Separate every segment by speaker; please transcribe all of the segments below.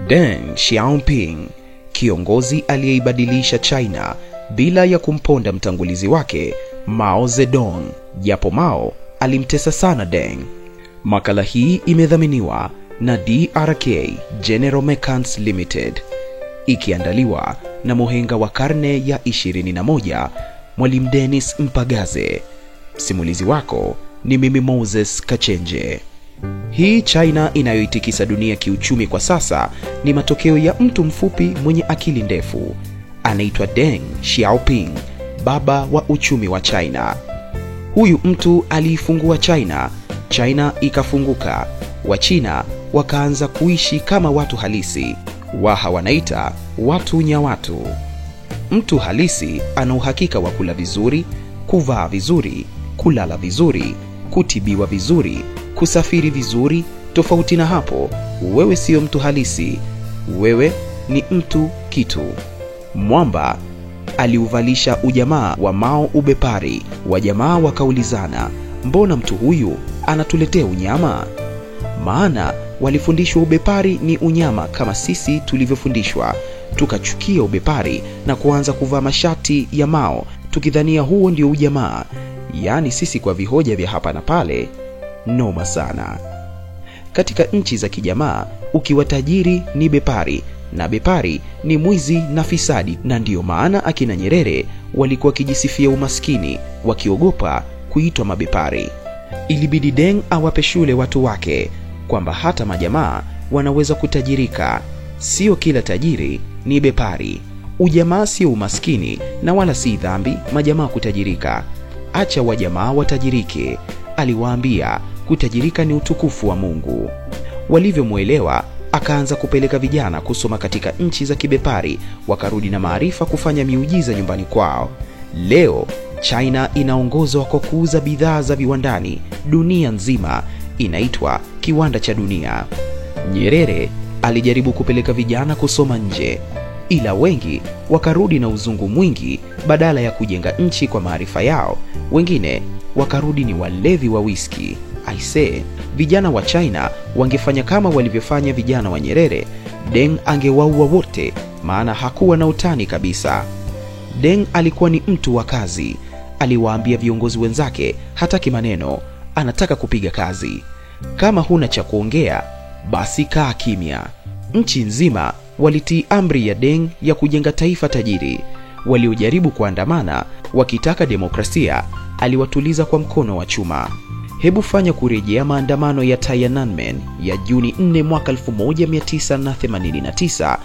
Speaker 1: Deng Xiaoping, kiongozi aliyeibadilisha China bila ya kumponda mtangulizi wake Mao Zedong, japo Mao alimtesa sana Deng. Makala hii imedhaminiwa na DRK General Mechanics Limited, ikiandaliwa na muhenga wa karne ya 21 Mwalimu Dennis Mpagaze. Msimulizi wako ni mimi Moses Kachenje. Hii China inayoitikisa dunia kiuchumi kwa sasa ni matokeo ya mtu mfupi mwenye akili ndefu. Anaitwa Deng Xiaoping, baba wa uchumi wa China. Huyu mtu aliifungua China, China ikafunguka. Wachina wakaanza kuishi kama watu halisi. Waha wanaita watu nyawatu. Mtu halisi ana uhakika wa kula vizuri, kuvaa vizuri, kulala vizuri, kutibiwa vizuri, kusafiri vizuri. Tofauti na hapo, wewe sio mtu halisi, wewe ni mtu kitu. Mwamba aliuvalisha ujamaa wa Mao ubepari. Wajamaa wakaulizana, mbona mtu huyu anatuletea unyama? Maana walifundishwa ubepari ni unyama kama sisi tulivyofundishwa. Tukachukia ubepari na kuanza kuvaa mashati ya Mao tukidhania huo ndio ujamaa. Yaani sisi kwa vihoja vya hapa na pale, noma sana. Katika nchi za kijamaa, ukiwa tajiri ni bepari, na bepari ni mwizi na fisadi. Na ndiyo maana akina Nyerere walikuwa kijisifia umaskini, wakiogopa kuitwa mabepari. Ilibidi Deng awape shule watu wake kwamba hata majamaa wanaweza kutajirika. Sio kila tajiri ni bepari. Ujamaa sio umaskini na wala si dhambi majamaa kutajirika. Acha wajamaa watajirike, aliwaambia. Kutajirika ni utukufu wa Mungu. Walivyomuelewa, akaanza kupeleka vijana kusoma katika nchi za kibepari, wakarudi na maarifa kufanya miujiza nyumbani kwao. Leo China inaongozwa kwa kuuza bidhaa za viwandani dunia nzima, inaitwa kiwanda cha dunia. Nyerere alijaribu kupeleka vijana kusoma nje, ila wengi wakarudi na uzungu mwingi badala ya kujenga nchi kwa maarifa yao. Wengine wakarudi ni walevi wa whisky. I say, vijana wa China wangefanya kama walivyofanya vijana wa Nyerere, Deng angewaua wote, maana hakuwa na utani kabisa. Deng alikuwa ni mtu wa kazi. Aliwaambia viongozi wenzake hataki maneno, anataka kupiga kazi. Kama huna cha kuongea, basi kaa kimya. Nchi nzima walitii amri ya Deng ya kujenga taifa tajiri. Waliojaribu kuandamana wakitaka demokrasia, aliwatuliza kwa mkono wa chuma. Hebu fanya kurejea maandamano ya Tiananmen ya Juni 4 mwaka 1989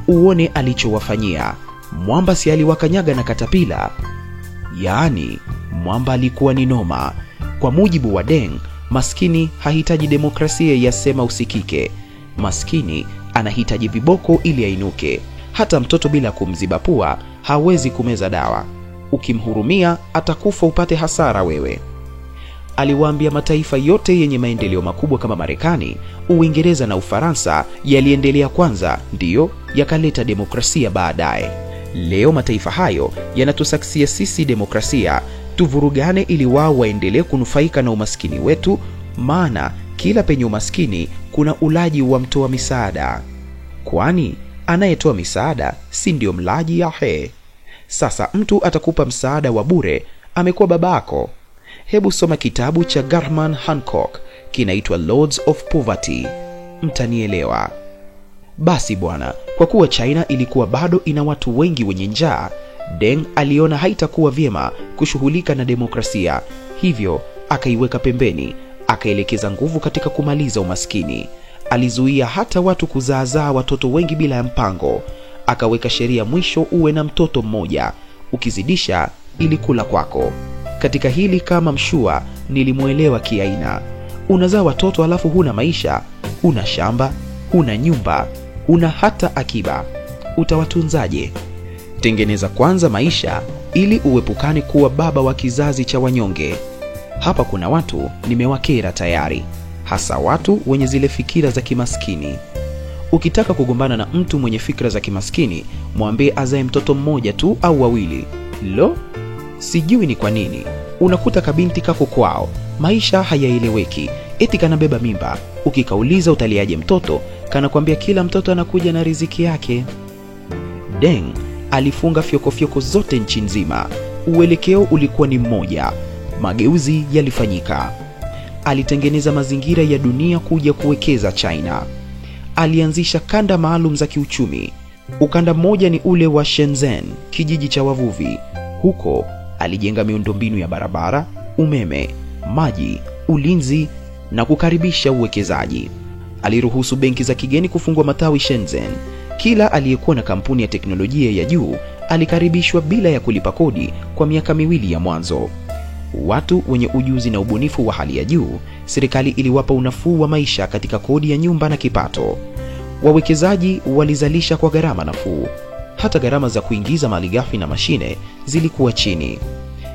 Speaker 1: uone alichowafanyia. Mwamba si aliwakanyaga na katapila? Yaani, mwamba alikuwa ni noma. Kwa mujibu wa Deng, maskini hahitaji demokrasia ya sema usikike. Maskini anahitaji viboko ili ainuke. Hata mtoto bila kumziba pua hawezi kumeza dawa. Ukimhurumia atakufa upate hasara wewe. Aliwaambia mataifa yote yenye maendeleo makubwa kama Marekani, Uingereza na Ufaransa yaliendelea kwanza, ndiyo yakaleta demokrasia baadaye. Leo mataifa hayo yanatusaksia sisi demokrasia, tuvurugane ili wao waendelee kunufaika na umaskini wetu, maana kila penye umaskini kuna ulaji wa mtoa misaada. Kwani anayetoa misaada si ndio mlaji yahe? Sasa mtu atakupa msaada wa bure, amekuwa babako. Hebu soma kitabu cha Garman Hancock kinaitwa Lords of Poverty, mtanielewa. Basi bwana, kwa kuwa China ilikuwa bado ina watu wengi wenye njaa, Deng aliona haitakuwa vyema kushughulika na demokrasia, hivyo akaiweka pembeni, akaelekeza nguvu katika kumaliza umaskini. Alizuia hata watu kuzaazaa watoto wengi bila ya mpango. Akaweka sheria mwisho uwe na mtoto mmoja, ukizidisha ilikula kwako. Katika hili kama mshua nilimuelewa kiaina. Unazaa watoto alafu huna maisha, huna shamba, huna nyumba, huna hata akiba. Utawatunzaje? Tengeneza kwanza maisha ili uepukane kuwa baba wa kizazi cha wanyonge. Hapa kuna watu nimewakera tayari, hasa watu wenye zile fikira za kimaskini. Ukitaka kugombana na mtu mwenye fikra za kimaskini, mwambie azae mtoto mmoja tu au wawili. Lo, sijui ni kwa nini unakuta kabinti kako kwao, maisha hayaeleweki, eti kanabeba mimba. Ukikauliza utaliaje mtoto, Kanakwambia kila mtoto anakuja na riziki yake. Deng alifunga fyokofyoko zote nchi nzima. Uelekeo ulikuwa ni mmoja. Mageuzi yalifanyika. Alitengeneza mazingira ya dunia kuja kuwekeza China. Alianzisha kanda maalum za kiuchumi. Ukanda mmoja ni ule wa Shenzhen, kijiji cha wavuvi. Huko alijenga miundombinu ya barabara, umeme, maji, ulinzi na kukaribisha uwekezaji. Aliruhusu benki za kigeni kufungua matawi Shenzhen. Kila aliyekuwa na kampuni ya teknolojia ya juu alikaribishwa bila ya kulipa kodi kwa miaka 2 ya mwanzo. Watu wenye ujuzi na ubunifu wa hali ya juu, serikali iliwapa unafuu wa maisha katika kodi ya nyumba na kipato. Wawekezaji walizalisha kwa gharama nafuu. Hata gharama za kuingiza malighafi na mashine zilikuwa chini.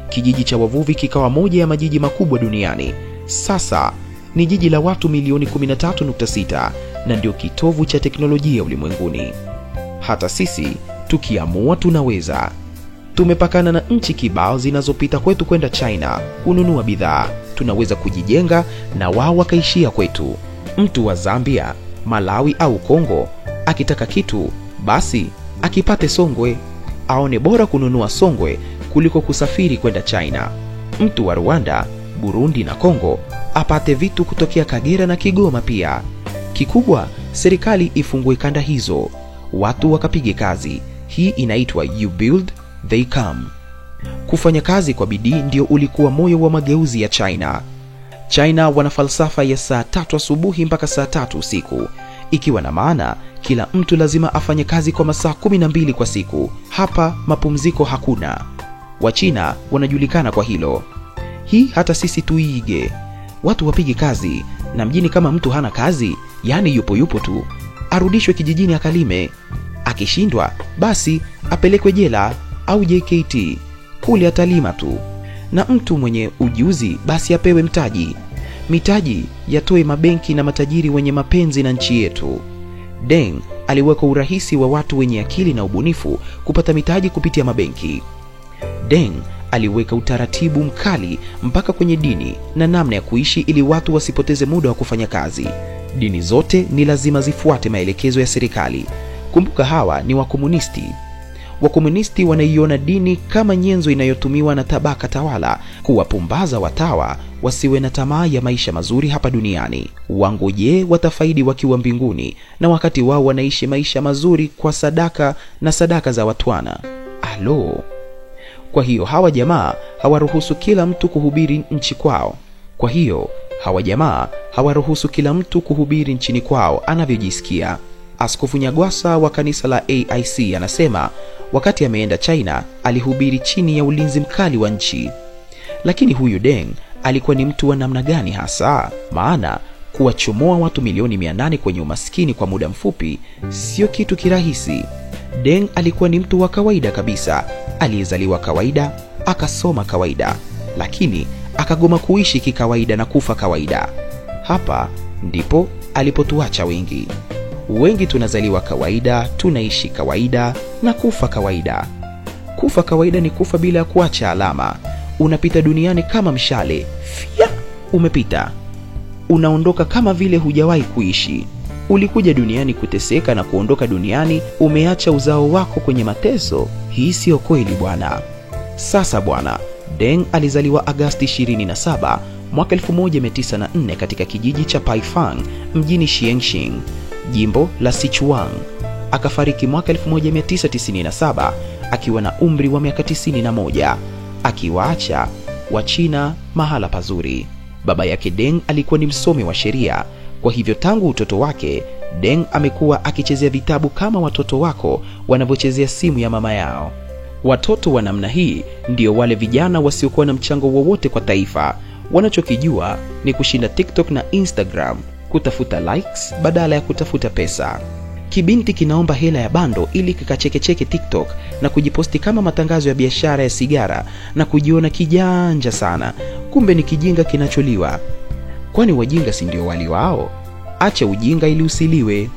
Speaker 1: Kijiji cha wavuvi kikawa moja ya majiji makubwa duniani. Sasa ni jiji la watu milioni 13.6 na ndio kitovu cha teknolojia ulimwenguni. Hata sisi tukiamua tunaweza. Tumepakana na nchi kibao zinazopita kwetu kwenda China kununua bidhaa. Tunaweza kujijenga na wao wakaishia kwetu. Mtu wa Zambia, Malawi au Kongo akitaka kitu basi akipate Songwe, aone bora kununua Songwe kuliko kusafiri kwenda China. Mtu wa Rwanda, Burundi na Kongo apate vitu kutokea Kagera na Kigoma pia. Kikubwa serikali ifungue kanda hizo, watu wakapige kazi. Hii inaitwa you build they come. Kufanya kazi kwa bidii ndio ulikuwa moyo wa mageuzi ya China. China wana falsafa ya saa 3 asubuhi mpaka saa 3 usiku, ikiwa na maana kila mtu lazima afanye kazi kwa masaa 12 kwa siku. Hapa mapumziko hakuna. Wachina wanajulikana kwa hilo. Hii hata sisi tuige. Watu wapige kazi, na mjini kama mtu hana kazi, yani yupo yupo tu, arudishwe kijijini akalime. Akishindwa basi apelekwe jela au JKT, kule atalima tu. Na mtu mwenye ujuzi basi apewe mtaji. Mitaji yatoe mabenki na matajiri wenye mapenzi na nchi yetu. Deng aliweka urahisi wa watu wenye akili na ubunifu kupata mitaji kupitia mabenki. Deng aliweka utaratibu mkali mpaka kwenye dini na namna ya kuishi ili watu wasipoteze muda wa kufanya kazi. Dini zote ni lazima zifuate maelekezo ya serikali. Kumbuka hawa ni wakomunisti. Wakomunisti wanaiona dini kama nyenzo inayotumiwa na tabaka tawala kuwapumbaza watawa wasiwe na tamaa ya maisha mazuri hapa duniani. Wangoje watafaidi wakiwa mbinguni, na wakati wao wanaishi maisha mazuri kwa sadaka na sadaka za watwana. Alo. Kwa hiyo hawa jamaa hawaruhusu kila mtu kuhubiri nchi kwao. Kwa hiyo hawa jamaa hawaruhusu kila mtu kuhubiri nchini kwao anavyojisikia. Askofu Nyagwasa wa kanisa la AIC anasema wakati ameenda China alihubiri chini ya ulinzi mkali wa nchi. Lakini huyu Deng alikuwa ni mtu wa namna gani hasa? Maana kuwachomoa watu milioni 800 kwenye umaskini kwa muda mfupi sio kitu kirahisi. Deng alikuwa ni mtu wa kawaida kabisa, aliyezaliwa kawaida, akasoma kawaida, lakini akagoma kuishi kikawaida na kufa kawaida. Hapa ndipo alipotuacha wengi. Wengi tunazaliwa kawaida, tunaishi kawaida na kufa kawaida. Kufa kawaida ni kufa bila kuacha alama. Unapita duniani kama mshale, fia, umepita. Unaondoka kama vile hujawahi kuishi. Ulikuja duniani kuteseka na kuondoka duniani umeacha uzao wako kwenye mateso. Hii sio kweli bwana. Sasa bwana, Deng alizaliwa Agasti 27 mwaka 1904 katika kijiji cha Paifang mjini Xiengxing, jimbo la Sichuan. Akafariki mwaka 1997 akiwa na umri wa miaka 91, akiwaacha Wachina mahala pazuri. Baba yake Deng alikuwa ni msomi wa sheria. Kwa hivyo tangu utoto wake Deng amekuwa akichezea vitabu kama watoto wako wanavyochezea simu ya mama yao. Watoto wa namna hii ndio wale vijana wasiokuwa na mchango wowote kwa taifa. Wanachokijua ni kushinda TikTok na Instagram, kutafuta likes badala ya kutafuta pesa. Kibinti kinaomba hela ya bando ili kikachekecheke TikTok na kujiposti kama matangazo ya biashara ya sigara na kujiona kijanja sana. Kumbe ni kijinga kinacholiwa. Kwani wajinga si ndio wali wao? Acha ujinga ili usiliwe.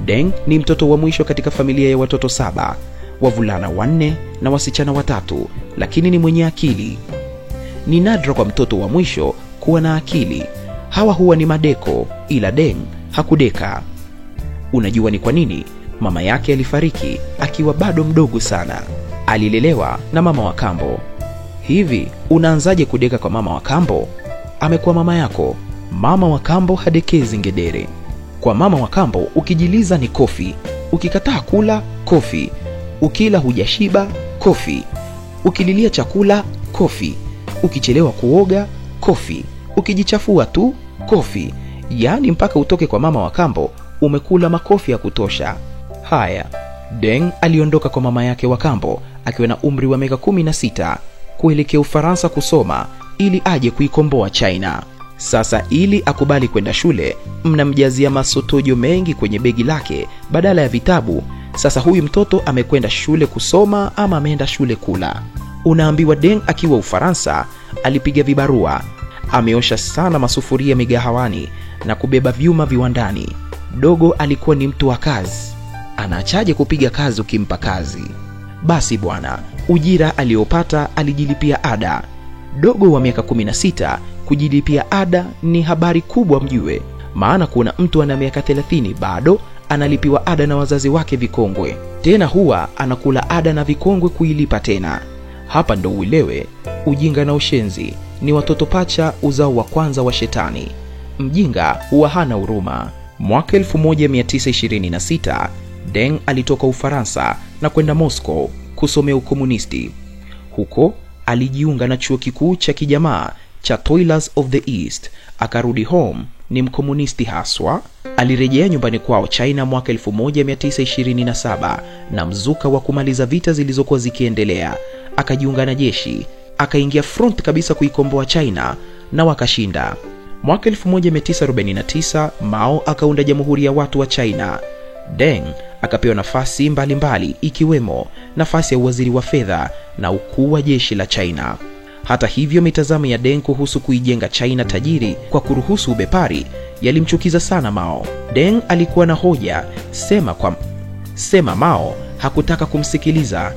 Speaker 1: Deng ni mtoto wa mwisho katika familia ya watoto 7, wavulana 4 na wasichana 3, lakini ni mwenye akili. Ni nadra kwa mtoto wa mwisho kuwa na akili. Hawa huwa ni madeko, ila Deng hakudeka. Unajua ni kwa nini? Mama yake alifariki akiwa bado mdogo sana. Alilelewa na mama wa kambo. Hivi unaanzaje kudeka kwa mama wa kambo? Amekuwa mama yako. Mama wa kambo hadekezi ngedere. Kwa mama wa kambo ukijiliza ni kofi, ukikataa kula kofi, ukila hujashiba kofi, ukililia chakula kofi, ukichelewa kuoga kofi, ukijichafua tu kofi. Yaani mpaka utoke kwa mama wa kambo umekula makofi ya kutosha. Haya, Deng aliondoka kwa mama yake wa kambo akiwa na umri wa miaka 16 kuelekea Ufaransa kusoma ili aje kuikomboa China. Sasa ili akubali kwenda shule, mnamjazia masotojo mengi kwenye begi lake badala ya vitabu. Sasa huyu mtoto amekwenda shule kusoma ama ameenda shule kula? Unaambiwa Deng akiwa Ufaransa alipiga vibarua, ameosha sana masufuria migahawani na kubeba vyuma viwandani. Dogo alikuwa ni mtu wa kazi. Anaachaje kupiga kazi ukimpa kazi? Basi bwana, ujira aliopata alijilipia ada. Dogo wa miaka 16 kujilipia ada ni habari kubwa mjue, maana kuna mtu ana miaka 30 bado analipiwa ada na wazazi wake vikongwe. Tena huwa anakula ada na vikongwe kuilipa tena. Hapa ndo uelewe ujinga na ushenzi ni watoto pacha, uzao wa kwanza wa shetani. Mjinga huwa hana huruma. Mwaka 1926 Deng alitoka Ufaransa na kwenda Moscow kusomea ukomunisti. Huko alijiunga na chuo kikuu cha kijamaa cha Toilers of the East. Akarudi home ni mkomunisti haswa. Alirejea nyumbani kwao China mwaka 1927 na mzuka wa kumaliza vita zilizokuwa zikiendelea. Akajiunga na jeshi, akaingia front kabisa kuikomboa China na wakashinda. Mwaka 1949 Mao akaunda Jamhuri ya Watu wa China. Deng akapewa nafasi mbalimbali ikiwemo nafasi ya waziri wa fedha na ukuu wa jeshi la China. Hata hivyo, mitazamo ya Deng kuhusu kuijenga China tajiri kwa kuruhusu ubepari yalimchukiza sana Mao. Deng alikuwa na hoja sema Mao hakutaka kumsikiliza.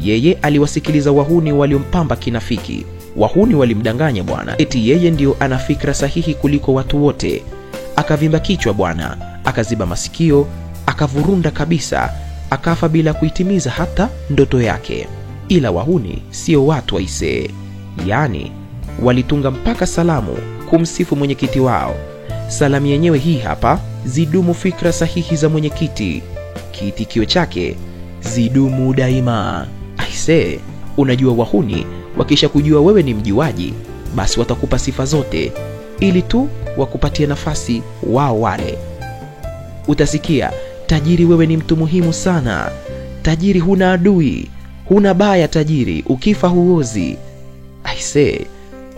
Speaker 1: Yeye aliwasikiliza wahuni waliompamba kinafiki. Wahuni walimdanganya bwana, eti yeye ndio ana fikra sahihi kuliko watu wote. Akavimba kichwa bwana, akaziba masikio, akavurunda kabisa, akafa bila kuitimiza hata ndoto yake. Ila wahuni sio watu waisee. Yaani walitunga mpaka salamu kumsifu mwenyekiti wao. Salamu yenyewe hii hapa: zidumu fikra sahihi za mwenyekiti. Kiitikio chake, zidumu daima. Aisee, unajua wahuni wakisha kujua wewe ni mjuaji, basi watakupa sifa zote ili tu wakupatie nafasi wao wale. Utasikia, tajiri wewe ni mtu muhimu sana, tajiri huna adui, huna baya tajiri, ukifa huozi. Aisee,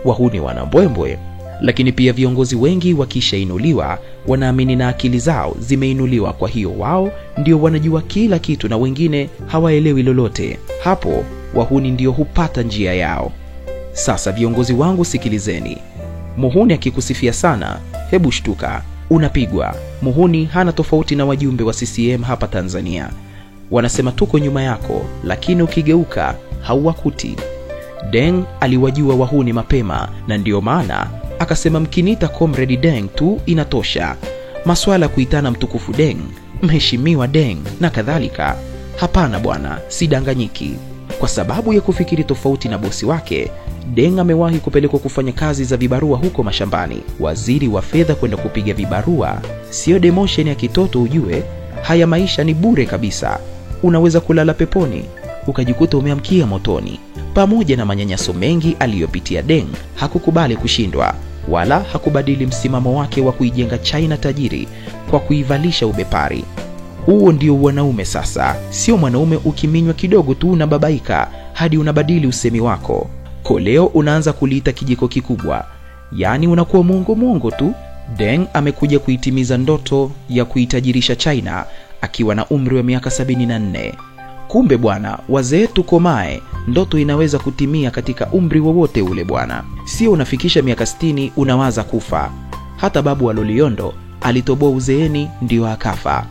Speaker 1: wahuni wana mbwembwe. Lakini pia viongozi wengi wakishainuliwa wanaamini na akili zao zimeinuliwa, kwa hiyo wao ndio wanajua kila kitu na wengine hawaelewi lolote. Hapo wahuni ndio hupata njia yao. Sasa viongozi wangu sikilizeni. Muhuni akikusifia sana, hebu shtuka, unapigwa. Muhuni hana tofauti na wajumbe wa CCM hapa Tanzania. Wanasema tuko nyuma yako, lakini ukigeuka hauwakuti. Deng aliwajua wahuni mapema, na ndio maana akasema mkinita Comrade Deng tu inatosha. Maswala kuitana mtukufu Deng, mheshimiwa Deng na kadhalika, hapana bwana, sidanganyiki. Kwa sababu ya kufikiri tofauti na bosi wake, Deng amewahi kupelekwa kufanya kazi za vibarua huko mashambani. Waziri wa fedha kwenda kupiga vibarua sio demotion ya kitoto ujue. Haya maisha ni bure kabisa. Unaweza kulala peponi ukajikuta umeamkia motoni. Pamoja na manyanyaso mengi aliyopitia Deng, hakukubali kushindwa wala hakubadili msimamo wake wa kuijenga China tajiri kwa kuivalisha ubepari. Huo ndio wanaume sasa. Sio mwanaume ukiminywa kidogo tu unababaika hadi unabadili usemi wako. Koleo unaanza kuliita kijiko kikubwa. Yaani unakuwa mwongo mwongo tu. Deng amekuja kuitimiza ndoto ya kuitajirisha China akiwa na umri wa miaka 74. Kumbe bwana, wazee tukomae, ndoto inaweza kutimia katika umri wowote ule bwana. Sio unafikisha miaka 60 unawaza kufa. Hata babu wa Loliondo alitoboa uzeeni ndio akafa.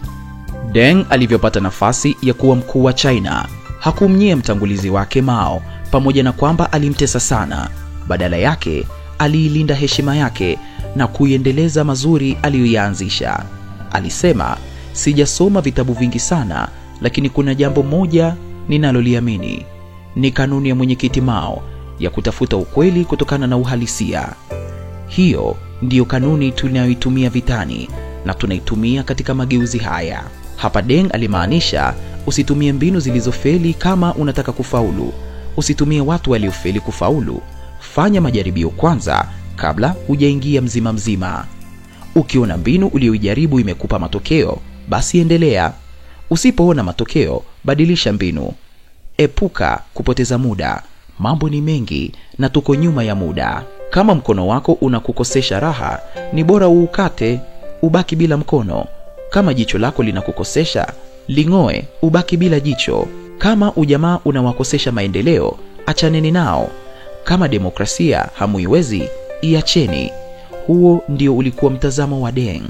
Speaker 1: Deng alivyopata nafasi ya kuwa mkuu wa China, hakumnyia mtangulizi wake Mao, pamoja na kwamba alimtesa sana. Badala yake aliilinda heshima yake na kuiendeleza mazuri aliyoyaanzisha. Alisema, Sijasoma vitabu vingi sana, lakini kuna jambo moja ninaloliamini. Ni kanuni ya mwenyekiti Mao ya kutafuta ukweli kutokana na uhalisia. Hiyo ndiyo kanuni tunayoitumia vitani na tunaitumia katika mageuzi haya. Hapa Deng alimaanisha usitumie mbinu zilizofeli kama unataka kufaulu. Usitumie watu waliofeli kufaulu. Fanya majaribio kwanza kabla hujaingia mzima mzima. Ukiona mbinu uliyoijaribu imekupa matokeo, basi endelea. Usipoona matokeo, badilisha mbinu. Epuka kupoteza muda. Mambo ni mengi na tuko nyuma ya muda. Kama mkono wako unakukosesha raha, ni bora uukate, ubaki bila mkono. Kama jicho lako linakukosesha, ling'oe, ubaki bila jicho. Kama ujamaa unawakosesha maendeleo, achaneni nao. Kama demokrasia hamuiwezi, iacheni. Huo ndio ulikuwa mtazamo wa Deng.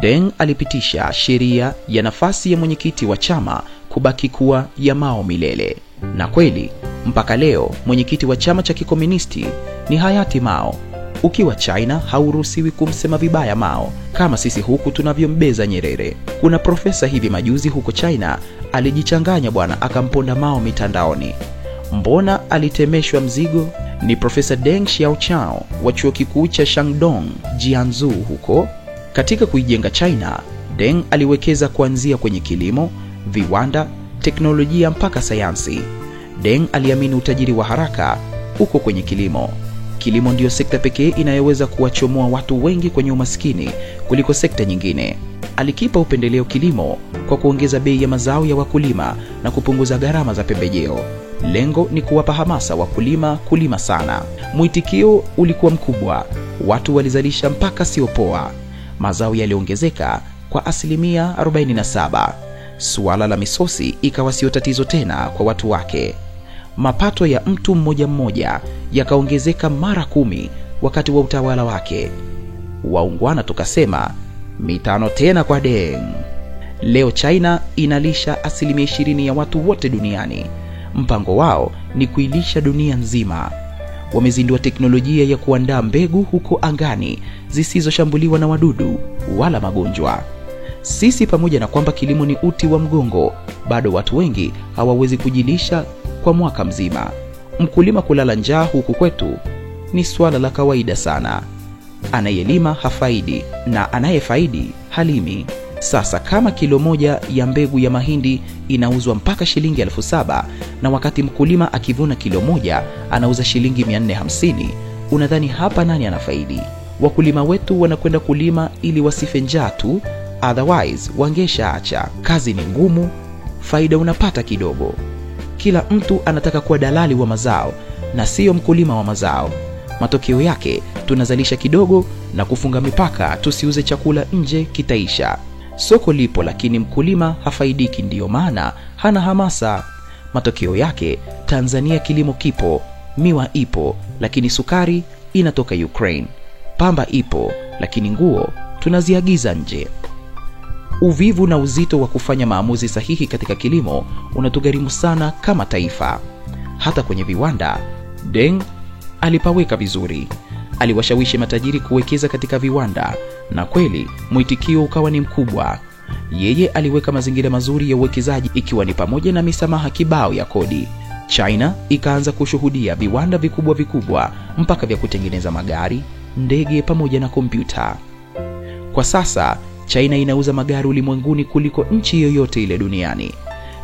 Speaker 1: Deng alipitisha sheria ya nafasi ya mwenyekiti wa chama kubaki kuwa ya Mao milele. Na kweli, mpaka leo mwenyekiti wa chama cha kikomunisti ni hayati Mao. Ukiwa China hauruhusiwi kumsema vibaya Mao kama sisi huku tunavyombeza Nyerere. Kuna profesa hivi majuzi huko China alijichanganya bwana, akamponda Mao mitandaoni. Mbona alitemeshwa mzigo? Ni Profesa Deng Xiaochao wa chuo kikuu cha Shandong, Jiangsu huko. Katika kuijenga China, Deng aliwekeza kuanzia kwenye kilimo, viwanda, teknolojia mpaka sayansi. Deng aliamini utajiri wa haraka uko kwenye kilimo. Kilimo ndiyo sekta pekee inayoweza kuwachomoa watu wengi kwenye umaskini kuliko sekta nyingine. Alikipa upendeleo kilimo kwa kuongeza bei ya mazao ya wakulima na kupunguza gharama za pembejeo. Lengo ni kuwapa hamasa wakulima kulima sana. Mwitikio ulikuwa mkubwa. Watu walizalisha mpaka sio poa. Mazao yaliongezeka kwa 47%. Suala la misosi ikawa sio tatizo tena kwa watu wake. Mapato ya mtu mmoja mmoja yakaongezeka mara 10 wakati wa utawala wake. Waungwana tukasema 5 tena kwa Deng. Leo China inalisha 20% ya watu wote duniani. Mpango wao ni kuilisha dunia nzima. Wamezindua teknolojia ya kuandaa mbegu huko angani zisizoshambuliwa na wadudu wala magonjwa. Sisi pamoja na kwamba kilimo ni uti wa mgongo, bado watu wengi hawawezi kujilisha kwa mwaka mzima. Mkulima kulala njaa huku kwetu ni swala la kawaida sana. Anayelima hafaidi na anayefaidi halimi. Sasa kama kilo moja ya mbegu ya mahindi inauzwa mpaka shilingi 7,000 na wakati mkulima akivuna kilo moja anauza shilingi 450, unadhani hapa nani anafaidi? Wakulima wetu wanakwenda kulima ili wasife njaa tu, otherwise wangeshaacha. Kazi ni ngumu, faida unapata kidogo. Kila mtu anataka kuwa dalali wa mazao na sio mkulima wa mazao. Matokeo yake tunazalisha kidogo na kufunga mipaka, tusiuze chakula nje kitaisha. Soko lipo lakini mkulima hafaidiki, ndiyo maana hana hamasa. Matokeo yake Tanzania kilimo kipo, miwa ipo, lakini sukari inatoka Ukraine. Pamba ipo, lakini nguo tunaziagiza nje. Uvivu na uzito wa kufanya maamuzi sahihi katika kilimo unatugharimu sana kama taifa. Hata kwenye viwanda, Deng alipaweka vizuri. Aliwashawishi matajiri kuwekeza katika viwanda na kweli mwitikio ukawa ni mkubwa. Yeye aliweka mazingira mazuri ya uwekezaji ikiwa ni pamoja na misamaha kibao ya kodi. China ikaanza kushuhudia viwanda vikubwa vikubwa mpaka vya kutengeneza magari, ndege pamoja na kompyuta. Kwa sasa China inauza magari ulimwenguni kuliko nchi yoyote ile duniani.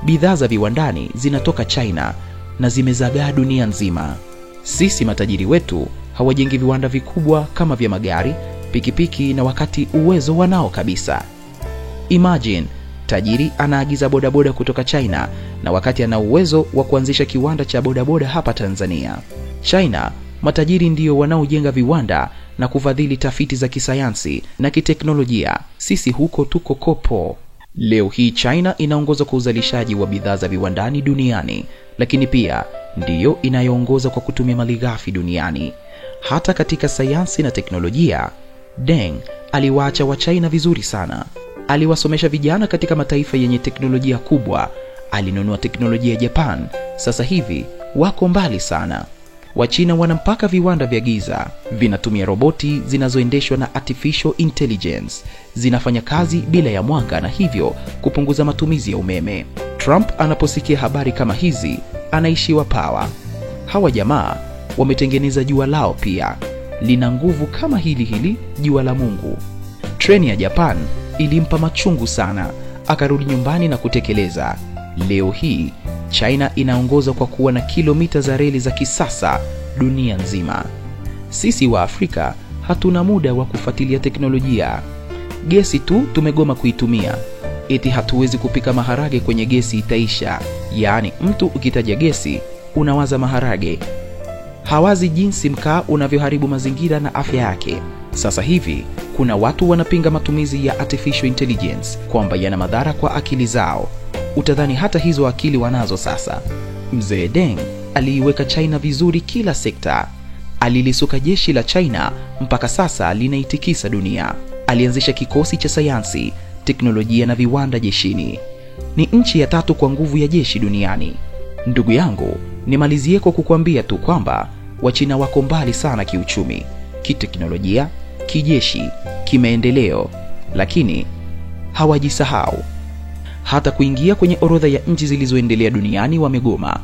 Speaker 1: Bidhaa za viwandani zinatoka China na zimezagaa dunia nzima. Sisi matajiri wetu hawajengi viwanda vikubwa kama vya magari, pikipiki na wakati uwezo wanao kabisa. Imagine, tajiri anaagiza bodaboda kutoka China na wakati ana uwezo wa kuanzisha kiwanda cha bodaboda hapa Tanzania. China, matajiri ndio wanaojenga viwanda na kufadhili tafiti za kisayansi na kiteknolojia. Sisi huko tuko kopo. Leo hii China inaongoza kwa uzalishaji wa bidhaa za viwandani duniani, lakini pia ndiyo inayoongoza kwa kutumia malighafi duniani. Hata katika sayansi na teknolojia, Deng aliwaacha wa China vizuri sana. Aliwasomesha vijana katika mataifa yenye teknolojia kubwa. Alinunua teknolojia ya Japan. Sasa hivi wako mbali sana. Wachina wana mpaka viwanda vya giza, vinatumia roboti zinazoendeshwa na artificial intelligence, zinafanya kazi bila ya mwanga na hivyo kupunguza matumizi ya umeme. Trump anaposikia habari kama hizi anaishiwa pawa. Hawa jamaa wametengeneza jua lao pia, lina nguvu kama hili hili jua la Mungu. Treni ya Japan ilimpa machungu sana, akarudi nyumbani na kutekeleza. Leo hii China inaongoza kwa kuwa na kilomita za reli za kisasa dunia nzima. Sisi wa Afrika hatuna muda wa kufuatilia teknolojia. Gesi tu tumegoma kuitumia. Eti hatuwezi kupika maharage kwenye gesi itaisha. Yaani mtu ukitaja gesi unawaza maharage. Hawazi jinsi mkaa unavyoharibu mazingira na afya yake. Sasa hivi kuna watu wanapinga matumizi ya artificial intelligence kwamba yana madhara kwa akili zao. Utadhani hata hizo akili wanazo sasa. Mzee Deng aliiweka China vizuri kila sekta. Alilisuka jeshi la China mpaka sasa linaitikisa dunia. Alianzisha kikosi cha sayansi, teknolojia na viwanda jeshini. Ni nchi ya tatu kwa nguvu ya jeshi duniani. Ndugu yangu, nimalizie kwa kukuambia tu kwamba Wachina wako mbali sana kiuchumi, kiteknolojia, kijeshi, kimaendeleo, lakini hawajisahau. Hata kuingia kwenye orodha ya nchi zilizoendelea duniani wamegoma.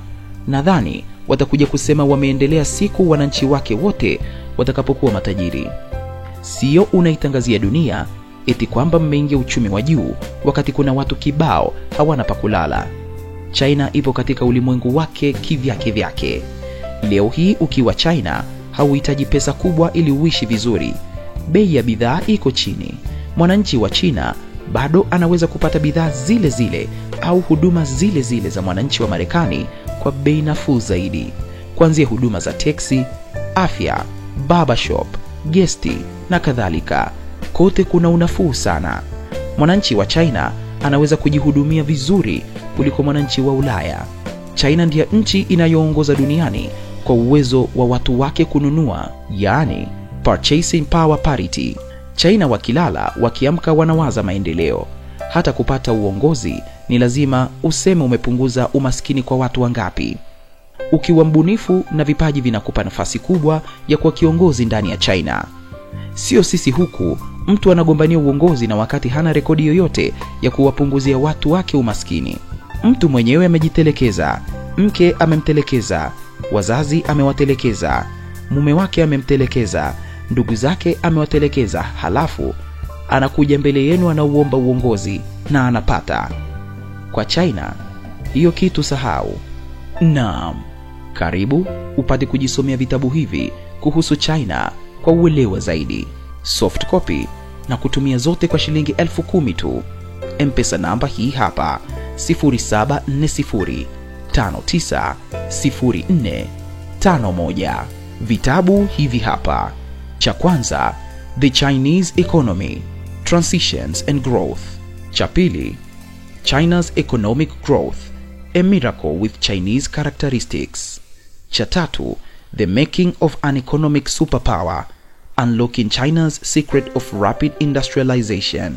Speaker 1: Nadhani watakuja kusema wameendelea siku wananchi wake wote watakapokuwa matajiri. Sio unaitangazia dunia eti kwamba mmeingia uchumi wa juu wakati kuna watu kibao hawana pa kulala. China ipo katika ulimwengu wake kivyake vyake. Leo hii ukiwa China hauhitaji pesa kubwa ili uishi vizuri. Bei ya bidhaa iko chini. Mwananchi wa China bado anaweza kupata bidhaa zile zile au huduma zile zile za mwananchi wa Marekani kwa bei nafuu zaidi. Kuanzia huduma za teksi, afya, barbershop, gesti na kadhalika. Kote kuna unafuu sana. Mwananchi wa China anaweza kujihudumia vizuri kuliko mwananchi wa Ulaya. China ndiyo nchi inayoongoza duniani kwa uwezo wa watu wake kununua, yaani purchasing power parity. China wakilala, wakiamka wanawaza maendeleo. Hata kupata uongozi ni lazima useme umepunguza umaskini kwa watu wangapi. Ukiwa mbunifu na vipaji vinakupa nafasi kubwa ya kuwa kiongozi ndani ya China. Sio sisi huku mtu anagombania uongozi na wakati hana rekodi yoyote ya kuwapunguzia watu wake umaskini. Mtu mwenyewe amejitelekeza, mke amemtelekeza, wazazi amewatelekeza, mume wake amemtelekeza, ndugu zake amewatelekeza, halafu anakuja mbele yenu anauomba uongozi na anapata. Kwa China hiyo kitu sahau. Naam, karibu upate kujisomea vitabu hivi kuhusu China kwa uelewa zaidi. Soft copy na kutumia zote kwa shilingi 10,000 tu. M-Pesa namba hii hapa 0740 5904 51. Vitabu hivi hapa. Cha kwanza, The Chinese Economy, Transitions and Growth. Cha pili, China's Economic Growth, A Miracle with Chinese Characteristics. Cha tatu, The Making of an Economic Superpower, Unlocking China's Secret of Rapid Industrialization.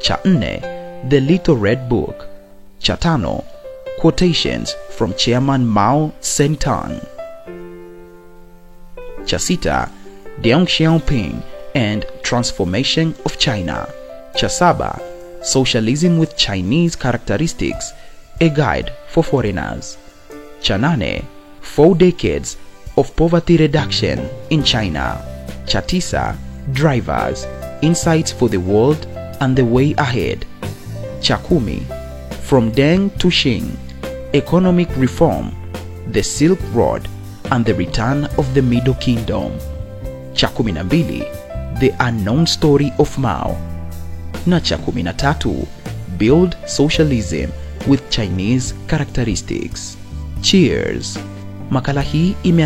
Speaker 1: Cha nne, The Little Red Book. Cha tano, Quotations from Chairman Mao Zedong. Cha sita, Deng Xiaoping and Transformation of China. Cha saba, Socialism with Chinese Characteristics, A Guide for Foreigners. Cha nane, 4 Decades of Poverty Reduction in China. Cha tisa, Drivers, Insights for the World and the Way Ahead. Cha kumi, From Deng to Xi, Economic Reform, The Silk Road and the Return of the Middle Kingdom. Cha 12, The Unknown Story of Mao. Na cha 13, Build Socialism with Chinese Characteristics. Cheers. Makala hii ime